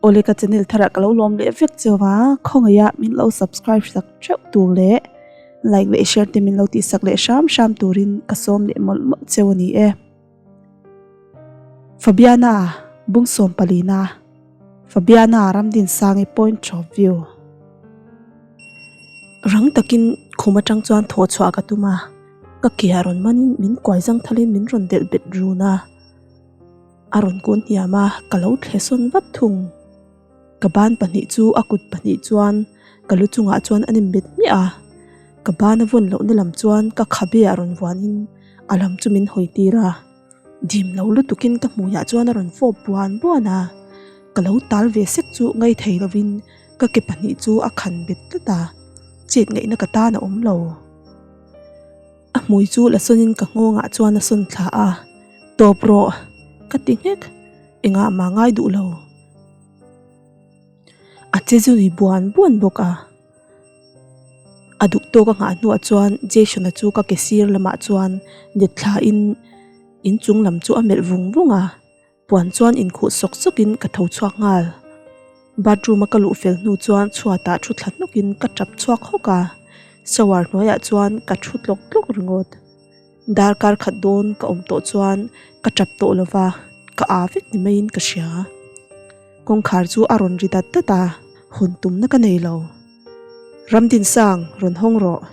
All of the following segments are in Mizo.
Awle ka channel tharah ka lo lawm leh vek cheu a, khawngaih ah min lo subscribe sak theuh tur leh like leh share te min lo tih sak leh hram hram turin ka sawm leh mawlh mawlh cheu a ni e. Fabiana Bungsawm palina Fabiana Ramdinsangi point of view. Rang takin khum atang chuan thaw chhuah ka tum a, ka ke a rawn manin min kuai zang thalin min rawn delh bet run a. A rawn kun hniam a, ka lo thle sawn vat thung. Ka ban pahnih chu a kut pahnih chuan ka lu chungah chuan a nem bet hmiah a, ka ban a vawn lohna lam chuan ka khabe ah rawn vuanin a lam chu min hawi tir a. Dim lo lutukin ka hmuiah chuan a rawn fawp buan buan a, ka lo tal ve sek chu ngai thei lovin ka ke pahnih chu a khan bet tlat a, chet ngaihna ka tan a awm lo. A hmui chu la sawnin ka nghawngah chuan a sawn thla a, Tawp rawh! ka ti nghek, engah mah ngai duh lo. A che zu nui buan buan bawk a. A duh tawk a nghah hnuah chuan Jason-a chu ka ke sir lamah chuan let thlain inchung lam chu a melh vung vung a. Puan chuan inkhuh sawk sawkin ka tho chhuak nghal. Bathroom a ka luh fel hnu chuan chhuatah thu thla hnawkin ka tap chhuak hawk a, shower hnuaiah chuan ka thu tlawk tlawk ringawt. Darkar khat dawn ka awm tawh chuan ka tap tawh lo va, ka aa vek ni maiin ka hria. Kawngkhar chu a rawn ri dat dat a, hawn tumna ka nei lo. Ramdinsang, rawn hawng rawh,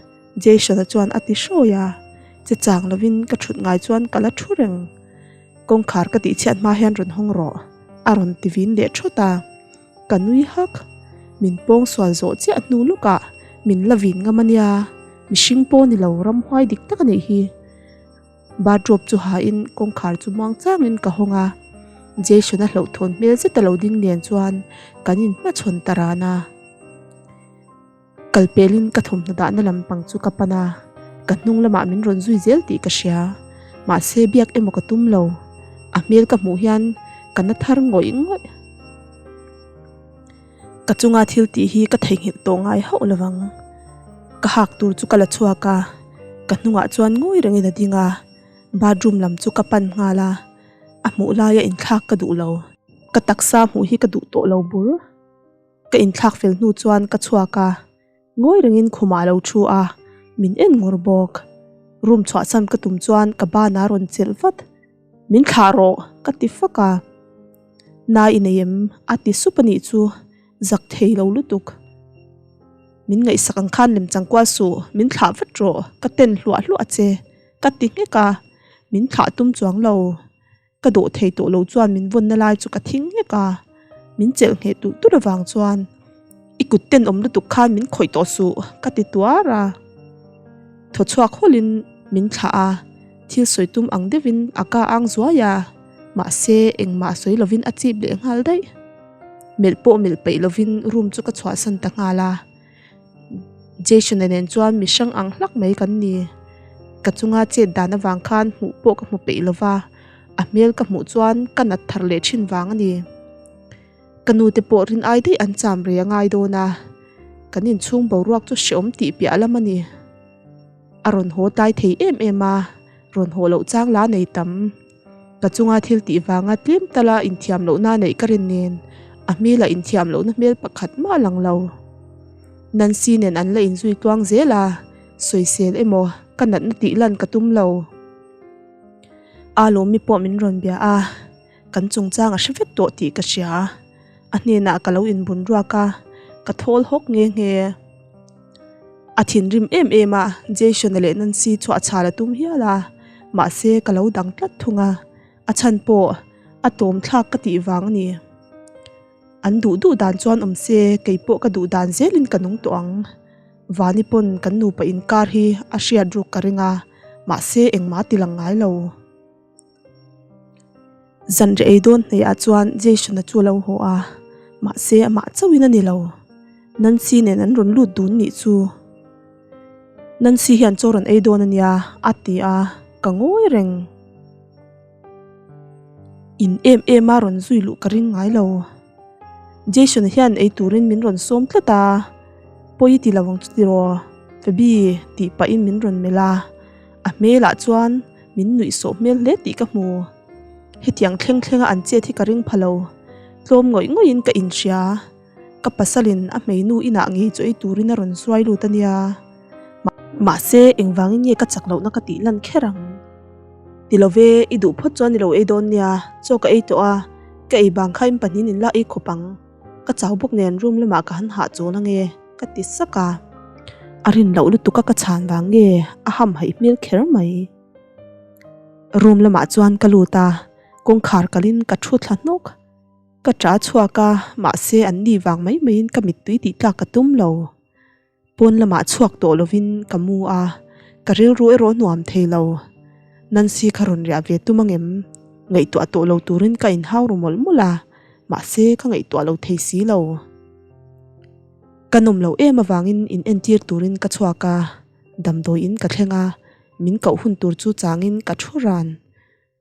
Jason-a chuan a ti hrawi a, che chang lovin ka thut ngai chuan ka la thu reng. Kawngkhar ka tih chhiat hma hian rawn hawng rawh, a rawn ti vin leh thawt a. Ka nui hak. Min pawng sual zawh chiah hnu lawkah min la vin ngam a nia, mihring pawh ni lo ramhuai dik tak a nih hi. Bathrobe chu hain kawngkhar chu muang changin ka hawng a, Jason-a hlauhthawn hmel zet a lo ding nen chuan kan inhmachhawn ta ran a. Kal pelin ka thawmhnaw dahna lam pang chu ka pan a, ka hnung lamah min rawn zui zel tih ka hria. Mahse biak emaw ka tum lo, a hmel ka hmuh hian ka na thar ngawih ngawih. Ka chunga thil tih hi ka theihnghilh tawh ngai hauh lo vang. Ka hak tur chu ka la chhuak a, ka hnungah chuan ngawi rengin a ding a, bathroom lam chu ka pan nghal a, a hmuh laia inthlak ka duh lo. Ka taksa hmuh hi ka duh tawh lo bur. Ka inthlak fel hnu chuan ka chhuak a, ngawi rengin khumah a lo thu a, min en ngawr bawk. Room chhuahsan ka tum chuan ka ban a rawn chelh vat. Min thlah rawh ka ti fak a. Na i nei em? a ti sup a nih chu, zak thei lo lutuk. Min ngaihsak ang khan lemchang kual suh, min thlah vat rawh, ka ten hluah hluah che, ka ti nghek a, min thlah tum chuang lo. Ka dawh thei tawh lo chuan min vawnna lai chu ka thing hlek a, min chelh ngheh tulh tulh avang chuan i kut tenawm lutuk khan min khawih tawh suh ka ti tuar a. Thaw chhuak hawlhin min thlah a, thil sawi tum ang deuhin a ka ang zuai a, mahse engmah sawi lovin a chip leh nghal daih. Melh pawh melh peih lovin room chu ka chhuahsan ta nghal a. Jason-a nen chuan mi hrang ang hlak mai kan ni. Ka chunga chet dan avang khan hmuh pawh ka hmu peih lova, a hmel ka hmuh chuan ka nat thar leh thin vang a ni. Ka nu te pawh rin ai daih an cham rei a ngai dawn a, kan inchhung boruak chu hreawm tih piah lam a ni. A rawn haw tlai thei em em a, rawn haw loh chang la nei tam. Ka chunga thil tih vanga tlem tala inthiam lohna neih ka rin nen, a hmela inthiam lohna hmel pakhat mah a lang lo. Nancy nen an la inzui tluang zel a, sawisel emaw ka natna tih lan ka tum lo. A lawmi pawh min rawn bia a, kan chungchang a hre vek tawh tih ka hria. A hnenah ka lo inbun ruak a, ka thawl hawk nghe nghe. A thinrim em em a, Jason-a leh Nancy chu a chhal a tum hial a, mahse ka lo dang tlat thung a, a chhan pawh a tawm thlak ka tih vang a ni. An duh duh dan chuan awm se, kei pawh ka duh dan zelin ka nung tawh ang. Vani pawn kan nupa inkar hi a hriat ruk ka ring a, mahse engmah a ti lang ngai lo. Zanriah ei dawn hnaihah chuan Jason-a chu a lo haw a, mahse amah chauhin a ni lo. Nancy nen an rawn lut dun nih chu. Nancy hian chaw rawn ei dawn a nia, a ti a, ka ngawi reng. In em em a rawn zui luh ka ring ngai lo. Jason-a hian ei turin min rawn sawm tlat a, pawi ti lo ang chu tiraw, Fabi tih pahin min rawn melh a, a hmelah chuan Min nuih sawh hmel hle tih ka hmu. Hetiang thleng thlenga an chet hi ka ring pha lo. Tlawm ngawih ngawih in ka inhria. Ka pasalin a hmeinu inah ngei chu ei turin a rawn suai lut a nia. Mahse, engvangin nge ka chak lohna ka tih lan kher ang? Ti lo ve, i duh phawt chuan i lo ei dawn nia, chaw ka ei tawh a, ka ei bang kha in pahnihin in la ei khawp ang. Ka chau bawk nen room lamah ka han hah chawl ange, ka ti sak a. A rin loh lutuk a ka chhan vang nge a hamhaih hmel kher mai. Room lamah chuan ka lut a, kawngkhar kalin ka thu thla hnawk. Ka ṭah chhuak a, mahse an ni vang mai maiin ka mittui tih tlak ka tum lo. Pawn lamah chhuak tawh lovin ka mu a, ka rilru erawh nuam thei lo. Nancy kha rawn riah ve tum angem? Ngaihtuah tawh lo turin ka inhau ru mawlh mawlh a, mahse ka ngaihtuah lo thei si lo. Ka nawm loh em avangin in entir turin ka chhuak a, damdawiin ka thleng a, min koh hun tur chu changin ka thu ran.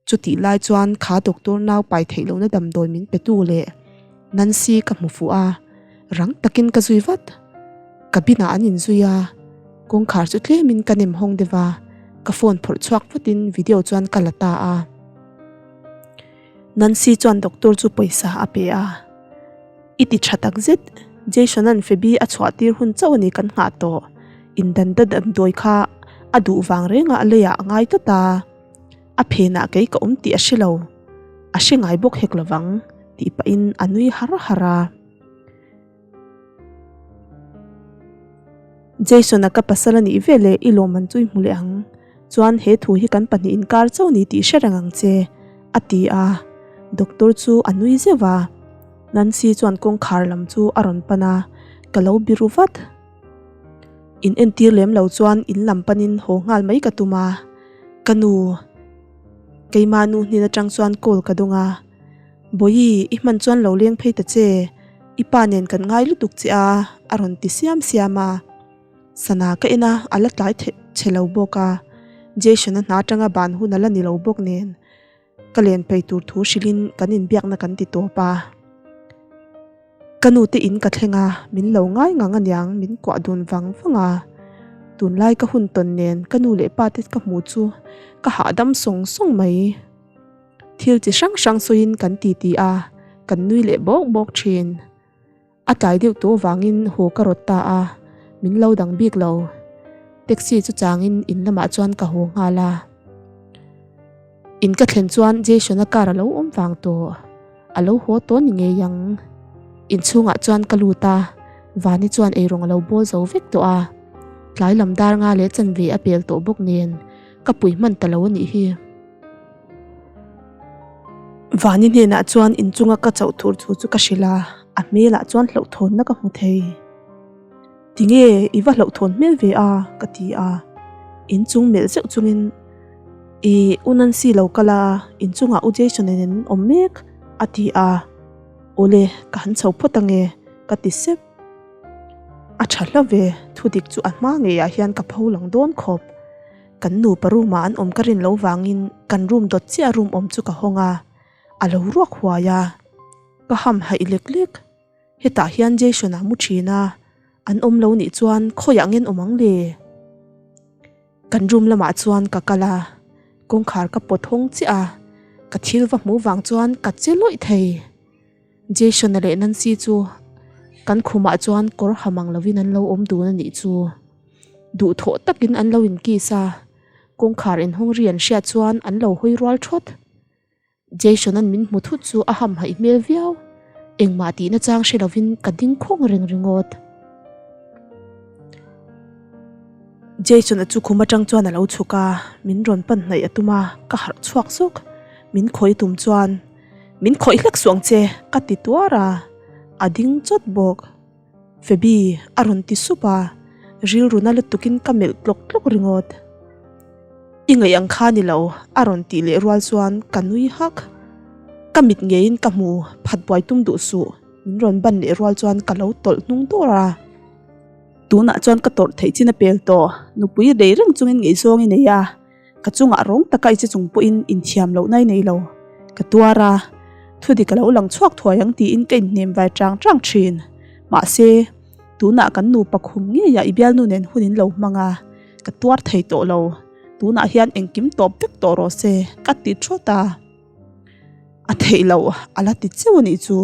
Chutih lai chuan kha doctor nau pai theih lohna damdawi min petu leh Nancy ka hmu fuh a, rang takin ka zui vat. Cabin ah an inzui a, kawngkhar chu tlemin ka nem hawng deuh a, ka phone phawrh chhuak vatin video chuan ka la ta a. Nancy chuan doctor chu pawisa a pe a, I ti tha tak zet, Jason-a'n Fabi a chhuah tir hun chauh a ni kan nghah tawh, indanda damdawi kha a duh vang rengah a leiah a ngai tlat a. A phenah kei ka awm tih a hre lo, a hre ngai bawk hek lovang tih pahin a nui har har a. Jason-a ka pasal a nih ve leh i lawm an chu i hmu leh ang, chuan he thu hi kan pahnih inkar chauh ni tih hre reng ang che, a ti a. Doctor chu a nui zeuh a, Nancy chuan kawngkhar lam chu a rawn pan a, ka lo biru vat. In entir lem lo chuan in lam panin haw nghal mai ka tum a, ka nu keimah nu hnen atang chuan call ka dawng a, Bawihi i hman chuan lo leng phei ta che, i pa nen kan ngai lutuk che a a rawn ti siam siam a, sana ka en a a la tlai che lo bawk a, Jason-a hna atanga ban hun a la ni lo bawk nen. Ka len phei tur thu hrilhin kan inbiakna kan ti tawp a. Ka nu te in ka thleng a, min lo ngai ngang aniang min kuah dun vang vang a. Tunlai ka hun tawn nen ka nu leh pa te ka hmu chu ka hahdam sawng sawng mai. Thil chi hrang hrang sawiin kan titi a, kan nui leh bawk bawk thin. A tlai deuh tawh vangin haw ka rawt ta a, min lo dang bik lo. Taxi chu changin in lamah chuan ka haw nghal a. In ka thlen chuan Jason-a car a lo awm vang tawh, a lo haw tawh ni ngei ang. Inchhungah chuan ka lut a, Vani chuan eirawng a lo bawl zo vek tawh a. Tlai lam dar nga leh chanve a pel tawh bawk nen ka pui hman ta lo a nih hi. Vani hnenah chuan inchunga ka chauh tur thu chu ka hrilh a, a hmelah chuan hlauhthawnna ka hmu thei. Tinge i va hlauhthawn hmel ve a? ka ti a, inchung melh zeuh chungin I u Nancy lo kal a, inchungah u Jason nen an awm mek a ti a, Awle ka han chho phawt ange ka ti sep. A tha hla ve, thudik chu a hma ngeiah hian ka pho lang dawn khawp. Kan nupa room ah an awm ka rin lo vangin kan room dawt chiah room awm chu ka hawng a, a lo ruak huai a, ka ham haih lek lek. Hetah hian Jason a mu thin a, an awm lo nih chuan khawiah ngen awm ang le? Kan room lamah chuan ka kal a, kawngkhar ka pawt hawng chiah a, ka thil va hmuh vang chuan ka che lawih thei. Jason-a leh Nancy chu kan khumah chuan kawr ha mang lovin an lo awm dun a nih chu. Duhthawh takin an lo inkiss a, kawngkhar inhawng ri an hriat chuan an lo hawi rual thawt. Jason-a'n min hmu thut chu a hamhaih hmel viau, engmah tihna chang hre lovin ka ding khawng reng ringawt. Jason-a chu khum atang chuan a lo chhuk a, min rawn pan hnaih a tum a, ka harh chhuak zawk. Min khawih tum chuan, Min khawih hlek suh ang che, ka ti tuar a, a ding chawt bawk. Fabi a rawn ti sup a, rilru na lutukin ka melh tlawk tlawk ringawt. I ngaih ang kha ni lo, a rawn tih leh rual chuan ka nui hak. Ka mit ngeiin ka hmu, phat buai tum duh suh, min rawn ban leh rual chuan ka lo tawlh hnung dawr a. Tunah chuan ka tawrh theih chin a pel tawh, nupui rei reng chungin ngaihzawng i nei a. Ka chungah rawng taka i che chung pawhin inthiam lohna i nei lo. Ka tuar a, thudik a lo lang chhuak thuai ang tiin ka inhnem vai chang chang thin. Mahse, tunah kan nupa khum ngeiah i bialnu nen hun in lo hmang a, ka tuar thei tawh lo. Tunah hian engkim tawp vek tawh rawh se, ka ti thawt a. A theih loh a la ti cheu a nih chu.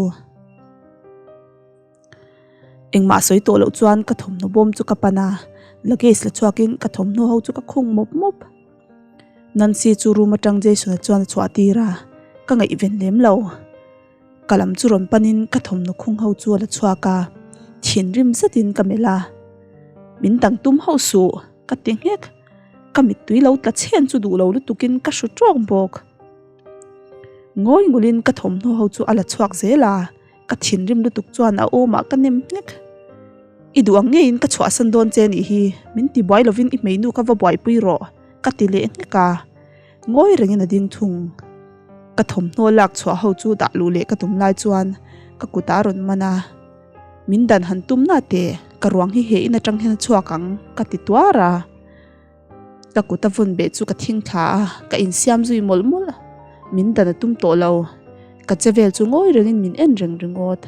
Engmah sawi tawh loh chuan ka thawmhnaw bawm chu ka pan a, luggage la chhuakin ka thawmhnaw ho chu ka khung mawp mawp. Nancy chu room atang Jason-a chuan a chhuah tir a, ka ngaihven lem lo. Ka lam chu rawn panin ka thawmhnaw khung ho chu a la chhuak a, thinrim zetin ka melh a. Min dang tum hauh suh, ka ti nghek. Ka mittui lo tla chhen chu duh lo lutukin ka hru tawk bawk. Ngawi ngulin ka thawmhnaw ho chu a la chhuak zel a, ka thinrim lutuk chuan a awmah ka nem nghek. I duh ang ngeiin ka chhuahsan dawn che nih hi, min ti buai lovin i hmeinu ka va buaipui rawh, ka ti leh nghek a. Ngawi rengin a ding thung. Ka thawmhnaw lak chhuah ho chu dah luh leh ka tum lai chuan ka kut a rawn man a, Min dan han tum na teh, ka ruang hi he in atang hian a chhuak ang, ka ti tuar a. Ka kut a vawn beh chu ka thing thla a, ka insiam zui mawlh mawlh a. Min dan a tum tawh lo, ka che vel chu ngawi rengin min en reng ringawt.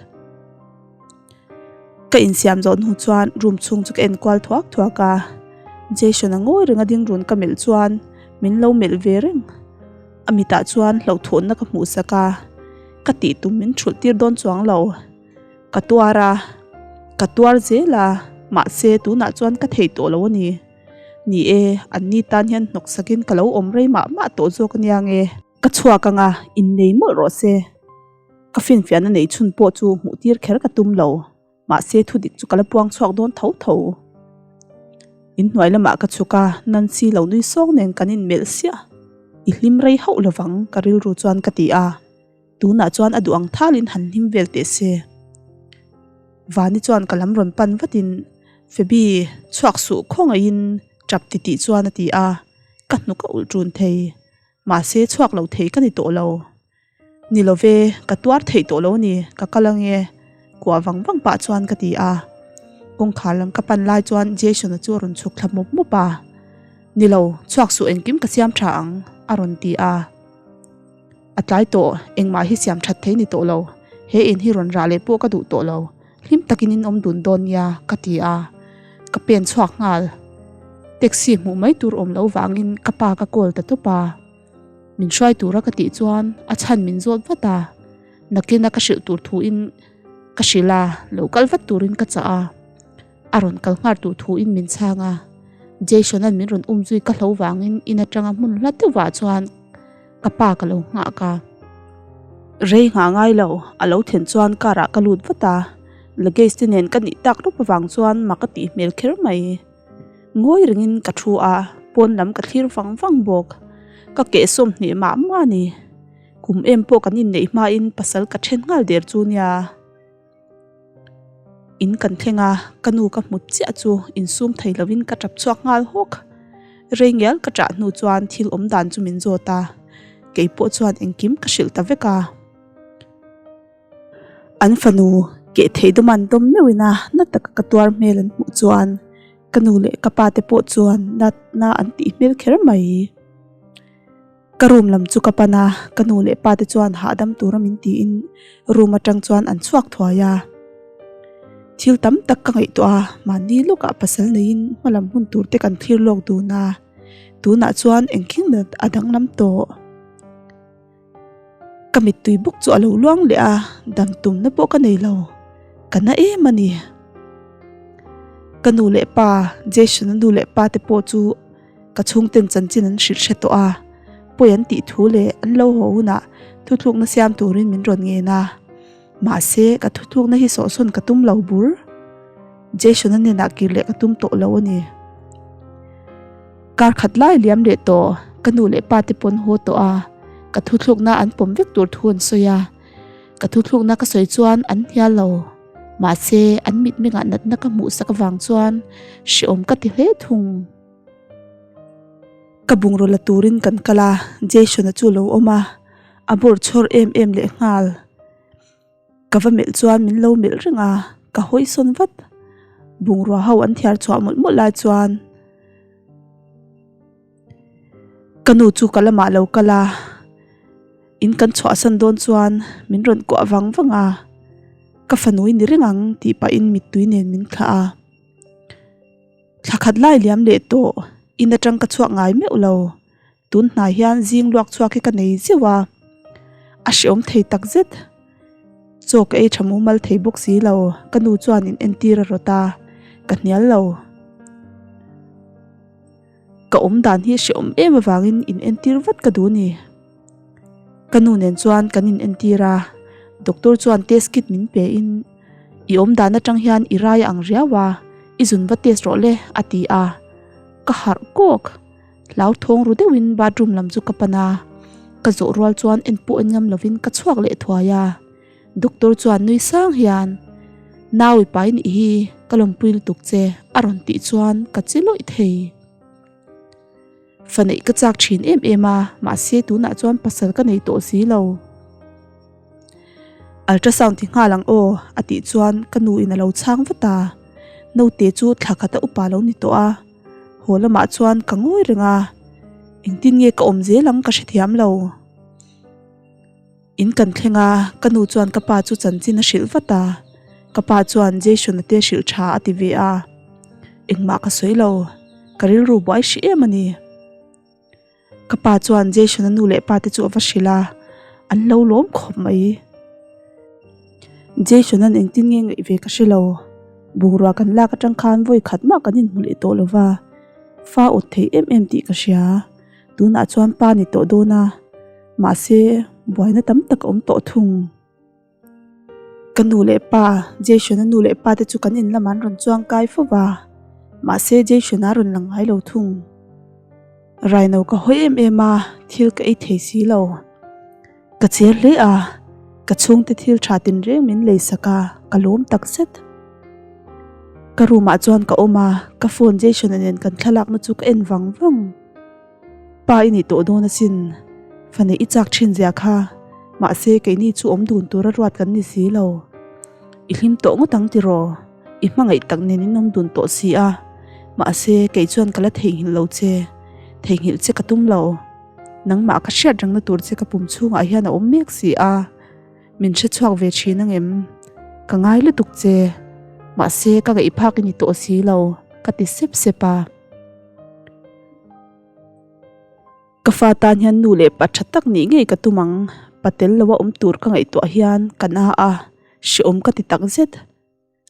Ka insiam zawh hnu chuan room chhung chu ka en kual thuak thuak a, Jason a ngawi reng a ding run ka melh chuan min lo melh ve reng. A mitah chuan hlauhthawnna ka hmuh sak a, ka tih tum min thulh tir dawn chuang lo. Ka tuar a, ka tuar zel a, mahse tunah chuan ka thei tawh lo a ni. Ni e, an ni tan hian hnawk sakin ka lo awm rei mah mah tawh zawk ania nge. Ka chhuak anga innei mawlh rawh se. Ka finfiahna nei chhun pawh chu hmuh tir kher ka tum lo, mahse thu dik chu ka la puang chhuak dawn tho tho. In hnuai lamah ka chhuk a, Nancy lo nui sawng nen kan inmelh siah. I hlim rei hauh lovang ka rilru chuan ka ti a, tunah chuan a duh ang thalin han hlim vel teh se. Vani chuan ka lam rawn pan vatin, Faby, chhuak suh khawngaihin tap titih chuan a ti a, ka hnuk a ulh ṭun thei. Mahse chhuak lo thei ka ni tawh lo. Ni lo ve, ka tuar theih tawh lo a ni, ka kal ange, kuah vang vang pah chuan ka ti a. Kawngkhar lam ka pan lai chuan Jason-a chu a rawn chhuk thla mup mup a. Ni lo, chhuak suh engkim ka siam tha ang, a rawn ti a. A tlai tawh, engmah hi siam that thei ni tawh lo, he in hi rawn rah leh pawh ka duh tawh lo, hlim takin in awm dun dawn nia, ka ti a. Ka pen chhuak nghal. Taxi hmuh mai tur awm loh vangin ka pa ka call ta tawp a. Min hruai tura ka tih chuan a chhan min zawt vat a, nakina ka hrilh tur thuin ka hrilh a, lo kal vat turin ka chah a, a rawn kal nghar tur thuin min chhang a, Jason-a'n min rawn um zui ka hlo vangin in atanga hmun hla deuhah chuan ka pa ka lo nghak a. Rei nghah ngai lo, a lo then chuan car ah ka lut vat a, luggage te nen ka nih tak rup avang chuan mak a tih hmel kher mai. Ngawi rengin ka thu a, pawn lam ka thlir vang vang bawk. Ka keh sawmhnih mah mah a ni. Kum em pawh kan inneih hmain pasal ka then nghal der chu nia. In kan thleng a, ka nu ka hmu chiah chu insum thei lovin ka tap chhuak nghal hawk. Rei ngial ka ṭah hnu chuan thil awm dan chu min zawt a, kei pawh chuan engkim ka hrilh ta vek a. An fanu keh thei dawm an dawm meuhin a, na taka ka tuar hmel an hmuh chuan ka nu leh ka pa te pawh chuan natna an tih hmel kher mai. Ka room lam chu ka pan a, ka nu leh pa te chuan hahdam tura min tiin room atang chuan an chhuak thuai a. Thil tam tak ka ngaihtuah a, mahni lawkah pasal neiin hmalam hun tur te kan thlir lawk dun a, tunah chuan engkim a danglam tawh. Ka mittui bawk chu a lo luang leh a, dam tumna pawh ka nei lo, ka na em a ni. Ka nu leh pa, Jason-a nu leh pa te pawh chu ka chhungten chanchin an hrilh hre tawh a, pawi an tih thu leh an lo haw hunah thuthlukna siam turin min rawn ngen a, mahse ka thuthlukna hi sawhsawn ka tum lo bur. Jason-a hnenah kir leh ka tum tawh lo a ni. Kar khat lai liam leh tawh, ka nu leh pa te pawn haw tawh a, ka thuthlukna an pawm vek tur thu an sawi a. Ka thuthlukna ka sawi chuan an hnial lo. Mahse, an mitmengah natna ka hmuh sak avang chuan hrehawm ka ti hle thung. Ka bungraw la turin kan kal a, Jason-a chu a lo awm a, a bawr chhawr em em leh nghal. Ka va melh chuan min lo melh reng a, ka hawi sawn vat. Bungrua ho an thiar chhuah mawlh mawlh lai chuan ka nu chu ka lamah lo kal a, in kan chhuahsan dawn chuan min rawn kuah vang vang a, ka fanu i ni reng ang tih pahin mittui nen min thlah a. Thla khat lai liam leh tawh, in atang ka chhuak ngai meuh lo. Tun hnai hian zing luak chhuak hi ka nei zeuh a, a hreawm thei tak zet. Chaw ka ei tha mumal thei bawk si lo, ka nu chuan in entir a rawt a, ka hnial lo. Ka awm dan hi hrehawm em avangin in entir vat ka duh ni. Ka nu nen chuan kan in entir a, doctor chuan test kit min pe in i awm dan atang hian i rai ang riau a, i zun va test rawh le a ti a, ka harh kawk. Hlauthawng ru deuhin bathroom lam chu ka pan a, ka zawh rual chuan en pawh en ngam lovin ka chhuak leh thuai a. Doctor chuan nui sang hian, Nau i pai nih hi, ka lawmpui lutuk che a rawn tih chuan ka chi lawih thei. Fa neih ka chak thin em em a, mahse tunah chuan pasal ka nei tawh si lo. Ultrasound ti nghal ang aw a tih chuan ka nu in a lo chhang vat a, naute chu thla khat a upa lo ni tawh a. Haw lamah chuan ka ngawi reng a, engtin nge ka awm zel ang ka hrethiam lo. In kan thleng a, ka nu chuan ka pa chu chanchin a hrilh vat a, ka pa chuan Jason-a te hrilh tha a ti ve a, engmah ka sawi lo, ka rilru buai hrih em a ni. Ka pa chuan Jason-a nu leh pa te chu a va hrilh a, an lo lawm khawp mai. Jason-a'n engtin nge ngaih ve ka hre lo, bungrua kan lak atang khan vawi khat mah kan inhmu leh tawh lo va, fa awt thei em em tih ka hria, tunah chuan pa ni tawh dawn a, mahse buaina tam tak a awm tawh thung. Ka nu leh pa, Jason-a nu leh pa te chu kan in lamah an rawn chuang kai fo va, mahse Jason-a a rawn lang ngai lo thung. Raino ka hawi em em a, thil ka ei thei si lo. Ka cher hle a, ka chhungte thil tha tinreng min lei sak a, ka lawm tak zet. Ka room ah chuan ka awm a, ka phone Jason-a nen kan thlalakna chu ka en vang vang. Pa i nih tawh dawn asin, fa neih i chak thin zia kha, mahse keini chu awm dun tura ruat kan ni si lo. I hlim tawh ngawt ang tiraw? I hmangaih tak nen in awm dun tawh si a, mahse kei chuan ka la theihnghilh lo che, theihnghilh che ka tum lo. Nangmah ka hriat rengna tur che ka pum chhungah hian a awm mek si a, min hre chhuak ve thin angem? Ka ngai lutuk che, mahse ka ngaih phak i ni tawh si lo, ka ti sep sep a. Ka fa tan hian nu leh pa tha tak nih ngei ka tum ang, pa tel loa awm tur ka ngaihtuah hian ka na a, hrehawm ka ti tak zet.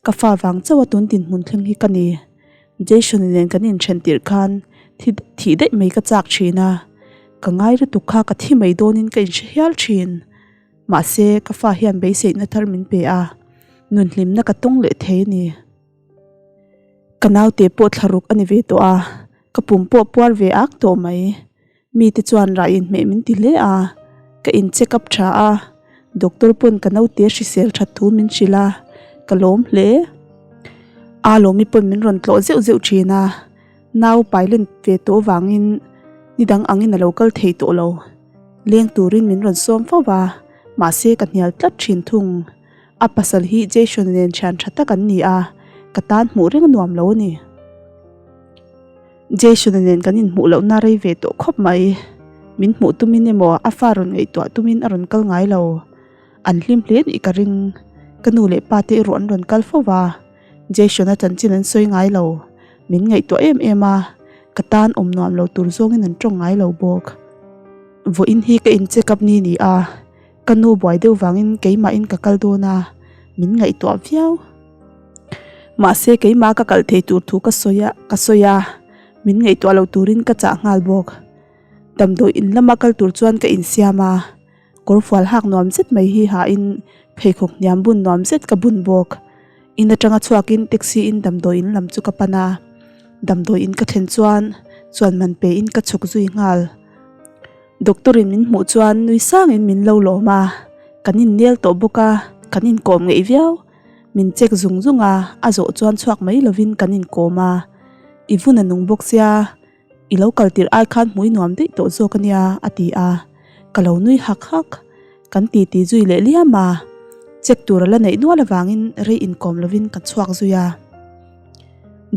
Ka fa vang chauh a tun dinhmun thleng hi ka ni. Jason nen kan inthen tirh khan thi thih daih mai ka chak thin a, ka ngai lutuk kha ka thi mai dawnin ka inhre hial thin. Mahse, ka fa hian beiseihna thar min pe a, nunhlimna ka tawng leh thei a ni. Ka naute pawh thlaruk a ni ve tawh a, ka pum pawh puar ve ak tawh mai. Mite chuan rah inhmeh min ti hle a, ka in check up tha a, doctor pawn ka naute hrisel that thu min hrilh a, ka lawm hle. A lawmi pawn min rawn tlawh zeuh zeuh thin a, nau pai len ve tawh vangin nidang angin a lo kal thei tawh lo. Leng turin min rawn sawm fo va, mahse ka hnial tlat thin thung. A pasal hi Jason nen thian tha tak an ni a, ka tan hmuh reng a nuam lo a ni. Jason-a nen kan inhmuh lohna rei ve tawh khawp mai. Min hmuh tumin emaw a fa rawn ngaihtuah tumin a rawn kal ngai lo. An hlim hle nih ka ring. Ka nu leh pa te erawh an rawn kal fo va, Jason-a chanchin an sawi ngai lo. Min ngaihtuah em em a, ka tan awm nuam lo tur zawngin an tawng ngai lo bawk. Vawiin hi ka in check up ni ni a. Ka nu buai deuh vangin keimahin ka kal dawn a, min ngaihtuah viau. Mahse keimah ka kal thei tur thu ka sawi a, ka sawi a, min ngaihtuah lo turin ka chah nghal bawk. Damdawi in lama kal tur chuan ka insiam a, kawrfual hak nuam zet mai hi hain pheikhawk hniam bun nuam zet ka bun bawk. In atanga chhuakin taxi in damdawi in lam chu ka pan a, damdawi in ka thlen chuan chuan man pe in ka chhuk zui nghal. Doctor in min hmuh chuan nui sangin min lo lawm a, kan innel tawh bawk a, kan inkawm ngeih viau. Min check zung zung a, a zawh chuan chhuak mai lovin kan inkawm a. I vun a nung bawk sia, i lo kal tirh ai khan hmui nuam daih tawh zawk a nia a ti a, ka lo nui hak hak. Kan titi zui leh liam a, check tur a la neih nual avangin rei inkawm lovin kan chhuak zui a.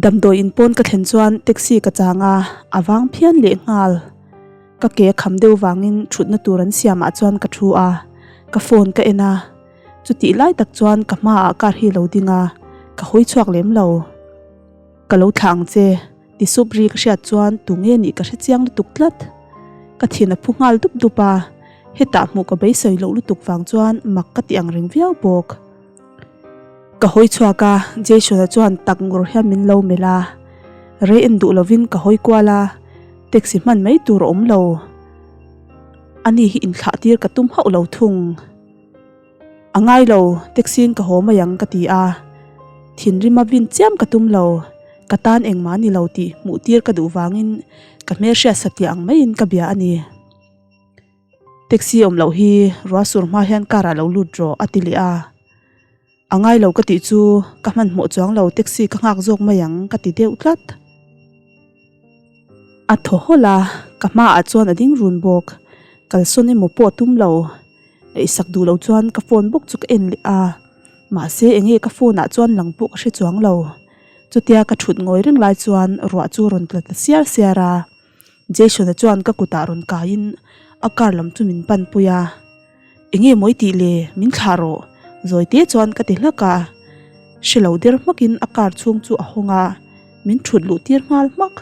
Damdawi in pawn ka thlen chuan taxi ka chang a, a vang phian leh nghal. Ka ke a kham deuh vangin thutna tur an siamah chuan ka thu a, ka phone ka en a. Chutih lai tak chuan ka hmaah car hi lo ding a, ka hawi chhuak lem lo. Ka lo thlah ang che, ti sup ri ka hriat chuan tu nge nih ka hre chiang lutuk tlat. Ka thin a phu nghal dup dup a. Hetah hmuh ka beisei loh lutuk vang chuan mak ka ti ang reng viau bawk. Ka hawi chhuak a, Jason-a chuan tak ngur hian min lo melh a. Rei en duh lovin ka hawi kual a, taxi hman mai tur a awm lo. Ani hi inthlah tir ka tum hauh lo thung. A ngai lo, taxi in ka haw mai ang ka ti a. Thinrim a vin chiam ka tum lo, ka tan engmah a ni lo tih hmuh tir ka duh vangin ka hmelhriat satliah ang maiin ka bia a ni. Taxi awm loh hi ruah sur hma hian car ah lo lut rawh a ti leh a. A ngai lo ka tih chu ka hmanhmawh chuang lo taxi ka nghak zawk mai ang ka ti deuh tlat. A thaw hawlh a, ka hmaah chuan a ding run bawk. Kalsawn emaw pawh a tum lo. Ngaihsak duh lo chuan ka phone bawk chu ka en leh a, mahse enge ka phone ah chuan lang pawh ka hre chuang lo. Chutia ka thut ngawi reng lai chuan ruah chu rawn tla ta siar siar a, Jason-a chuan ka kutah rawn kaiin a car lam chu min pan pui a. Enge mawi tih le, min thlah rawh, zawi te chuan ka ti hlak a. Hre lo der hmakin a car chhung chu a hawng a, min thut luh tir nghal hmak.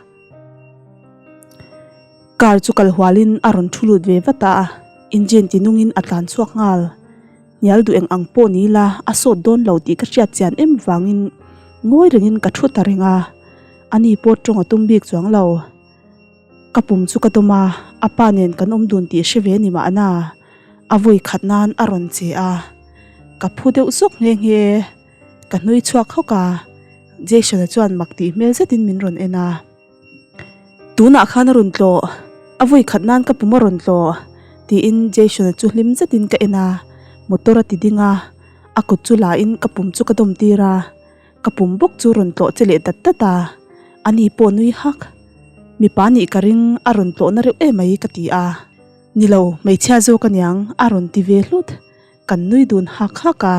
Car chu kal hualin a rawn thu lut ve vat a, engine ti nungin a tlan chhuak nghal. Hnial duh eng ang pawh ni ila a sawt dawn lo tih ka hriat chian em vangin ngawi rengin ka thu ta reng a, ani pawh tawng a tum bik chuang lo. Ka pum chu ka dawm a, a pa nen kan awm dun tih hre ve ni mahna a vawi khat nan a rawn che a, ka phu deuh zawk nghe nghe. Ka hnui chhuak hawk a, Jason-a chuan mak tih hmel zetin min rawn en a. Tunah khan a rawn tlawh, a vawi khat nan ka pum a rawn tlawh, tiin Jason-a chu hlim zetin ka en a, motor a ti ding a, a kut chu la in ka pum chu ka dawm tir a, ka pum bawk chu rawn tlawh che leh dat dat a, ani pawh nui hak. Mipa nih ka ring a rawn tlawh na reuh emai ka ti a, Nilo, hmeichhia zawk aniang a rawn ti ve hlut. Kan nui dun hak hak a.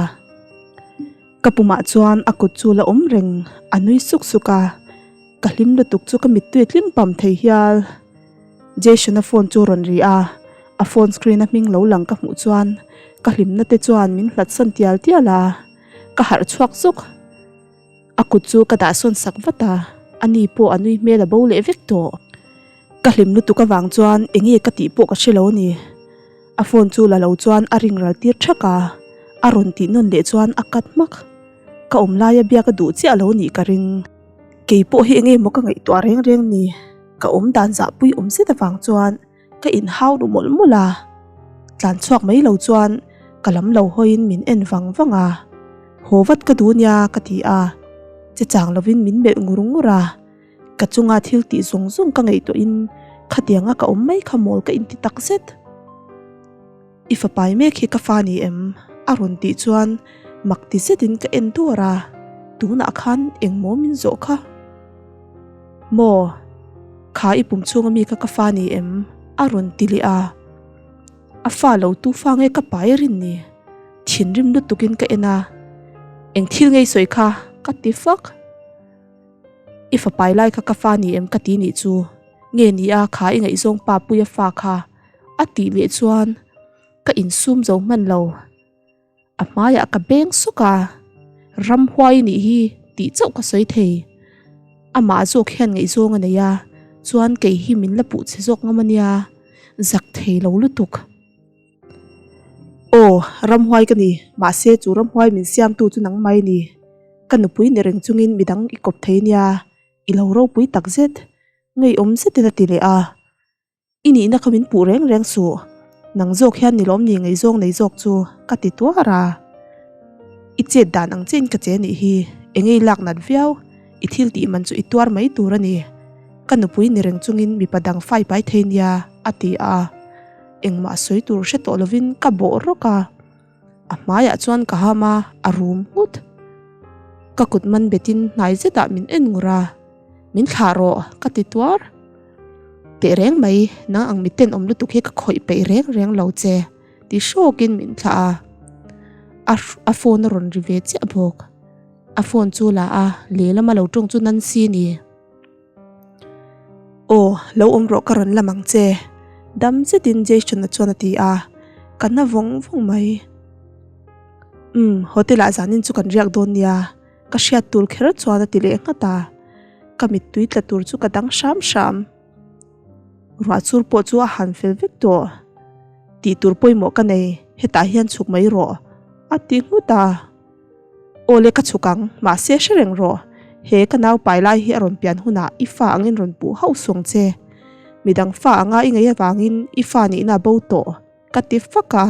Ka pumah chuan a kut chu la awm reng, a nui suk suk a. Ka hlim lutuk chu ka mittui tling pam thei hial. Jason-a phone chu rawn ri a, a phone screen a hming lo lang ka hmuh chuan ka hlimna te chuan min hlat san tial tial a, ka harh chhuak zawk. A kut chu ka dah sawn sak vat a, ani pawh a nui hmel a bo leh vek tawh. Ka hlim lutuk avang chuan enge ka tih pawh ka hre lo a ni. A phone chu la lo chuan a ring ral tir thak a, a rawn tih nawn leh chuan a cut hmak. Ka awm laia biak a duh chiah lo nih ka ring. Kei pawh hi enge maw ka ngaihtuah reng reng ni? Ka awm dan zahpui awm zet avang chuan ka inhau ru mawlh mawlh a. Tlan chhuak mai lo chuan ka lam lo hawiin min en vang vang a. Haw vat ka duh nia ka ti a, che chang lovin min melh ngur ngur a. Ka chunga thil tih zawng zawng ka ngaihtuahin khatianga ka awm mai kha mawl ka inti tak zet. I fapai mek hi ka fa ni em? A rawn tih chuan mak ti zetin ka en dawr a, tunah khan engmaw min zawh kha? Maw? Kha i pum chhunga mi kha ka fa ni em? A rawn ti leh a. A fa lo tu fa nge ka pai rin ni? Thinrim lutukin ka en a, eng thil ngei sawi kha? Ka ti fak. I fapai lai kha ka fa ni em ka ti nih chu, nge ni a kha i ngaihzawng pa puia fa kha a tih leh chuan ka insum zo hman lo. A hmaiah ka beng sawk a, ramhuai nih hi tih chauh ka sawi thei. Amah zawk hian ngaihzawng a nei a, chuan kei hi min la puh che zawk ngam a nia, zak thei lo lutuk. Aw, ramhuai ka ni, mahse chu ramhuai min siamtu chu nangmah i ni. Ka nupui ni reng chungin midang i kawp thei nia, i lo ropui tak zet, ngeiawm zetin a ti leh a. I nihna kha min puh reng reng suh, nang zawk hian ni lawm ni ngaihzawng nei zawk chu ka ti tuar a. I chet dan ang chiahin ka che nih hi, enge i lak nat viau, i thil tih man chu i tuar mai tur a ni. Ka nupui ni reng chungin mipa dang fai pai thei nia, a ti a. Engmah sawi tur hre tawh lovin ka bawh rawk a, a hmaiah chuan ka ham a, a rum nghut. Ka kut man betin hnai zetah min en ngur a, Min thlah rawh ka ti tuar. Teh reng mai, nang ang miten awm lutuk hi ka khawih peih reng reng lo che ti hrawkin min thlah a, a phone a rawn ri ve chiah bawk. A phone chu la a, lehlam a lo tawng chu Nancy ni. Aw, lo awm rawh ka rawn lam ang che. Dam zetin Jason-a chuan a ti a, ka na vawng vawng mai. Umm, hotel ah zanin chu kan riak dawn nia, ka hriat tur kher chuan a ti leh nghat a, ka mittui tla tur chu ka dang hram hram. Ruah chur pawh chu a han fel vek tawh. Tih tur pawimawh ka nei, hetah hian chhuk mai rawh, a ti nghut a. Aw le ka chhuk ang, mahse hre reng rawh, he ka nau pai lai hi a rawn pian hunah i fa angin rawn puh hauh suang che. Midang fa anga i ngaih avangin i fa nihna a bo tawh, ka ti fak a.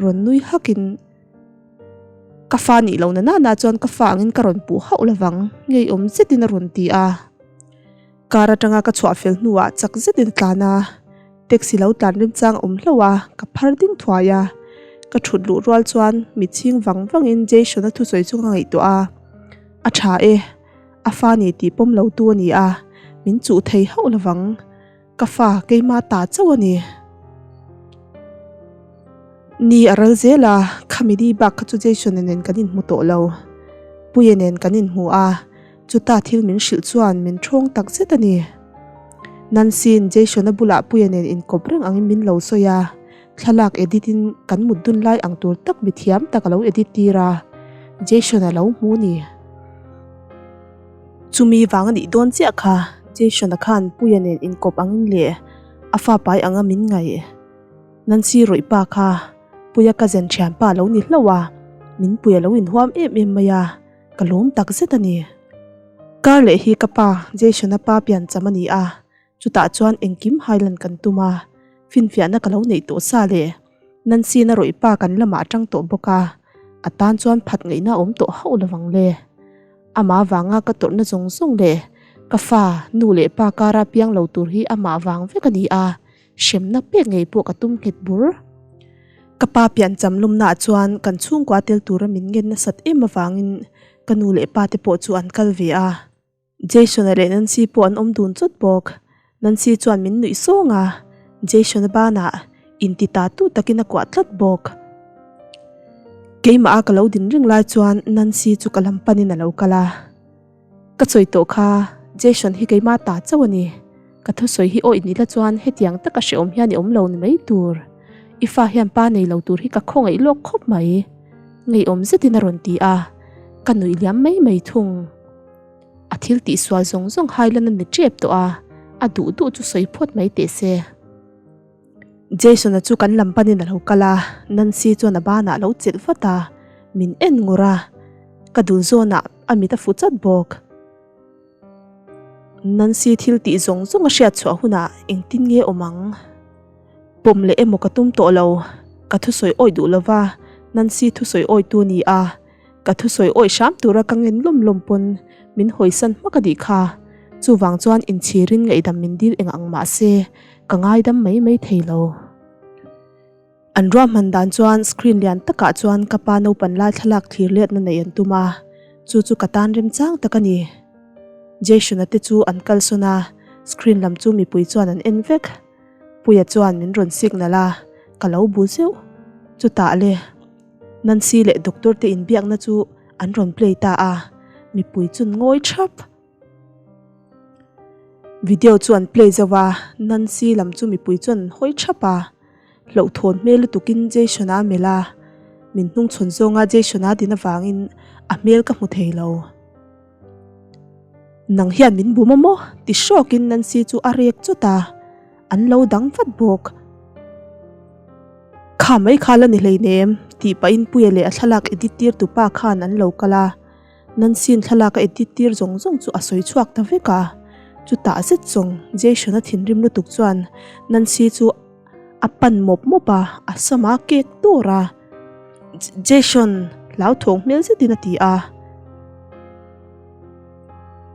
Rawn nui hakin ka fa nih lo na nana chuan ka fa angin ka rawn puh hauh lovang, ngeiawm zetin a rawn ti a. Car atanga ka chhuah fel hnuah chak zetin a tlan a, taxi lo tlan remchang a awm hlauh a, ka phar ding thuai a. Ka thut luh rual chuan mit chhing vang vangin Jason-a thusawi chu ka ngaihtuah a, A tha e, a fa ni tih pawm lo tu a ni a, min chuh thei hauh lovang. Ka fa keima ta chauh a ni. Ni a ral zel a, khami ni bak kha chu Jason-a nen kan inhmu tawh lo. Puia nen kan inhmu a. Chuta thil min hrilh chuan min ṭhawng tak zet a ni. Nancy-in Jason-a bulah Puia nen inkawp reng angin min lo sawi a, thlalak edit in kan mut dun lai ang tur tak mi thiam tak a lo edit tir a, Jason-a lo hmu ni. Chumi vang a nih dawn chiah kha Jason-a khan Puia nen inkawp angin leh a fa pai anga min ngaih. Nancy rawih pa kha Puia cousin thianpa a lo ni hlauh a, min pui a lo inhuam em em mai a. Ka lawm tak zet a ni. Kar leh hi ka pa, Jason-a pa piancham a ni a, chutah chuan engkim hailan kan tum a, finfiahna ka lo neih tawh sa le. Nancy-na rawih pa kan lamah a tang tawh bawk a, a tan chuan phat ngaihna a awm tawh hauh lovang le. Amah vanga ka tawrhna zawng zawng leh ka fa, nu leh pa kara piang lo tur hi amah vang vek a ni a, Hremna pek ngei pawh ka tum nghet bur. Ka pa piancham lumnaah chuan kan chhungkua tel tura min ngen nasat em avangin ka nu leh pa te pawh chu an kal ve a. Jason-a leh Nancy pawh an awm dun chawt bawk. Nancy chuan min nuih sawng a, Jason-a banah inti ta tu takin a kuah tlat bawk. Keimah a ka lo din reng lai chuan Nancy chu ka lam panin a lo kal a. Ka sawi tawh kha, Jason hi keimah ta chauh a ni. Ka thusawi hi awih ni la chuan hetiang taka hrehawm hian i awm lo ni mai tur. I fa hian pa nei lo tur hi ka khawngaih lawk khawp mai. Ngeiawm zetin a rawn ti a, ka nuih liam mai mai thung. A thil tihsual zawng zawng hailan a ni tep tawh a, a duh duh chu sawi phawt mai teh se. Jason-a chu kan lam panin a lo kal a, Nancy chuan a banah a lo chelh vat a, min en ngur a, ka dul zawnah a mit a fu chat bawk. Nancy thil tih zawng zawng a hriat chhuah hunah engtin nge awm ang? Pawm leh emaw ka tum tawh lo, ka thusawi awih duh lova Nancy thusawi awitu a ni a, Ka thusawi awih hram tura ka ngen lawm lawm pawn min hawisan hmak a nih kha. Chuvang chuan inchhirin ngaihdam min dil eng ang mah se ka ngaidam mai mai thei lo. An ruahman dan chuan screen lian takah chuan ka pa naupan lai thlalak thlir letna neih an tum a, chu chu ka tan remchang tak a ni. Jason-a te chu an kalsawn a, screen lam chu mipui chuan an en vek. Puia chuan min rawn signal a, ka lo bu zeuh. Chutah le. Nancy leh doctor te inbiakna chu an rawn play ta a, mipui chu an ngawi thap. Video chu an play zo va, Nancy lam chu mipui chuan an hawi thap a. Hlauhthawn hmel lutukin Jason-a a melh a, min hnungchhawn zawnga Jason-a din avangin a hmel ka hmu thei lo. Nang hian min bum a maw? ti hrawkin Nancy chu a rek chawt a. An lo dang vat bawk. Kha mai kha la ni hleinem, tih pahin Puia leh a thlalak edit tir tu pa khan an lo kal a. Nancy-in thlalak a edit tir zawng zawng chu a sawi chhuak ta vek a. Chutah zet zawng Jason-a thinrim lutuk chuan Nancy chu a pan mawp mawp a, a sama kek tur a. Jason hlauthawng hmel zetin a ti a.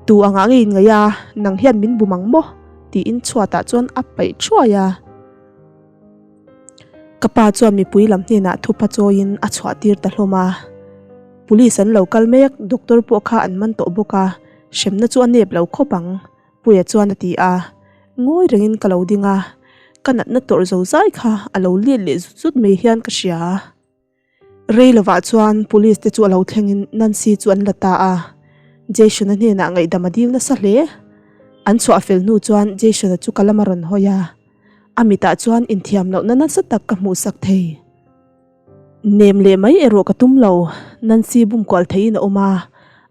Tu angah nge in ngaih a, nang hian min bum ang maw? tiin chhuatah chuan a paih thuai a. Ka pa chuan mipui lam hnenah thupa chawiin a chhuah tir ta hlawm a. Police an lo kal mek, doctor pawh kha an man tawh bawk a, hremna chu a nep lo khawp ang, Puia chuan a ti a. Ngawi rengin ka lo ding a, ka natna tawrh zo zai kha a lo let leh zut zut mai hian ka hria. Rei lovah chuan police te chu a lo thlengin Nancy chu an la ta a, Jason-a hnenah ngaihdam a dil nasa hle. An chhuah fel hnu chuan Jason-a chu ka lam a rawn hawi a, a mitah chuan inthiam lohna nasa tak ka hmuhsak thei. Nem leh mai erawh ka tum lo, Nancy bum kual theihin a awm a,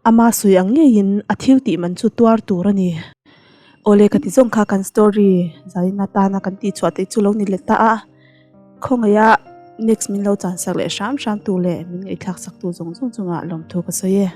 ama sawi ang ngeiin a thil tih man chu tuar tur a ni. Awle ka ti zawng kha kan story zaina tana kan tihchhuah te chu lo ni let ta a. Khawngaih a next min lo chan sak leh hram hram tu leh min ngaihthlak sak tu zawng zawng chungah lawmthu ka sawi e.